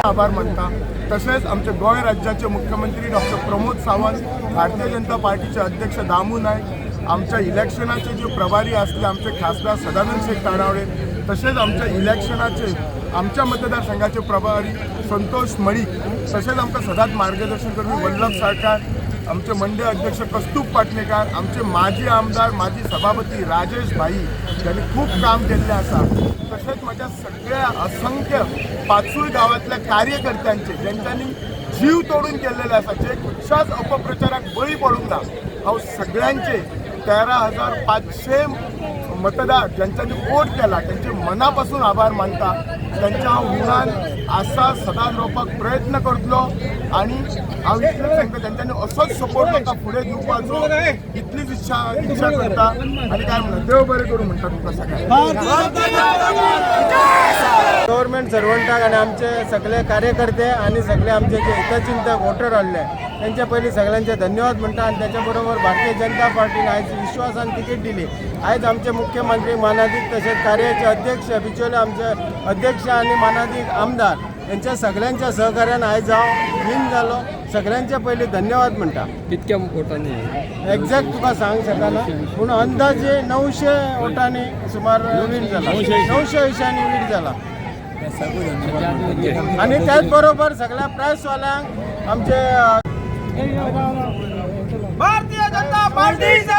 आभार मानता. तशेंच आमचे गोंय राज्याचे मुख्यमंत्री डॉक्टर प्रमोद सावंत, भारतीय जनता पार्टीचे अध्यक्ष दामू नायक, आमच्या इलेक्शनाचे जे प्रभारी असले आमचे खासदार सदानंद शेठ तानावडे, तशेंच आमच्या इलेक्शनाचे आमच्या मतदारसंघाचे प्रभारी संतोष मळीक, तशेंच आमकां सदांच मार्गदर्शन करपी वल्लभ साळकार, आमचे मंडळ अध्यक्ष कस्तूप पाटणेकार, आमचे माजी आमदार, माजी सभापती राजेश भाई, ज्यांनी खूब काम केल्लें आसा, तशेंच म्हज्या सगळ्या असंख्य पाचूय गांवांतल्या कार्यकर्त्यांचे, ज्यांच्यांनी जीव तोडून केल्लेले आसा, जे खंयच्याच अपप्रचाराक बळी पडूंक ना. हांव सगळ्यांचे, 13,500 मतदार ज्यांच्यानी वोट केला, त्यांचे मनापासून आभार मानता. त्यांच्या हांव ऋणान आसा, सदांच रावपाक प्रयत्न करतलो आनी हांव इतलेंच सांगता, तेंच्यांनी असोच सपोर्ट म्हाका फुडें दिवपाचो इतलीच इच्छा इच्छा करता. आनी काय म्हणटा, देव बरें करूं म्हणटा तुमकां सगळ्यांक. गव्हर्मेंट सर्वंटाक आनी आमचे सगळे कार्यकर्ते आनी सगळे आमचे जे हितचिंतक वोटर आहले, तेंचे पयलीं सगळ्यांचे धन्यवाद म्हणटा. आनी त्याच्या बरोबर भारतीय जनता पार्टीन आयज विश्वासान तिकीट दिली. आयज आमचे मुख्यमंत्री मानादीक, तशेंच कार्याचे अध्यक्ष बिचोले आमचे अध्यक्ष आनी मानादीक आमदार यांच्या सगळ्यांच्या सहकार्यान आयज हांव विन जालो. सगळ्यांचे पयलीं धन्यवाद म्हणटा. कितक्या वोटांनी? एक्झॅक्ट तुका सांग शकना, पूण अंदाजे 900 वोटांनी सुमार वीण जाला, 900 अंयशांनी वीण जाला. आणि त्याच बरोबर सगळ्या प्रेसवाल्यांक आमचे भारतीय जनता पार्टीचा.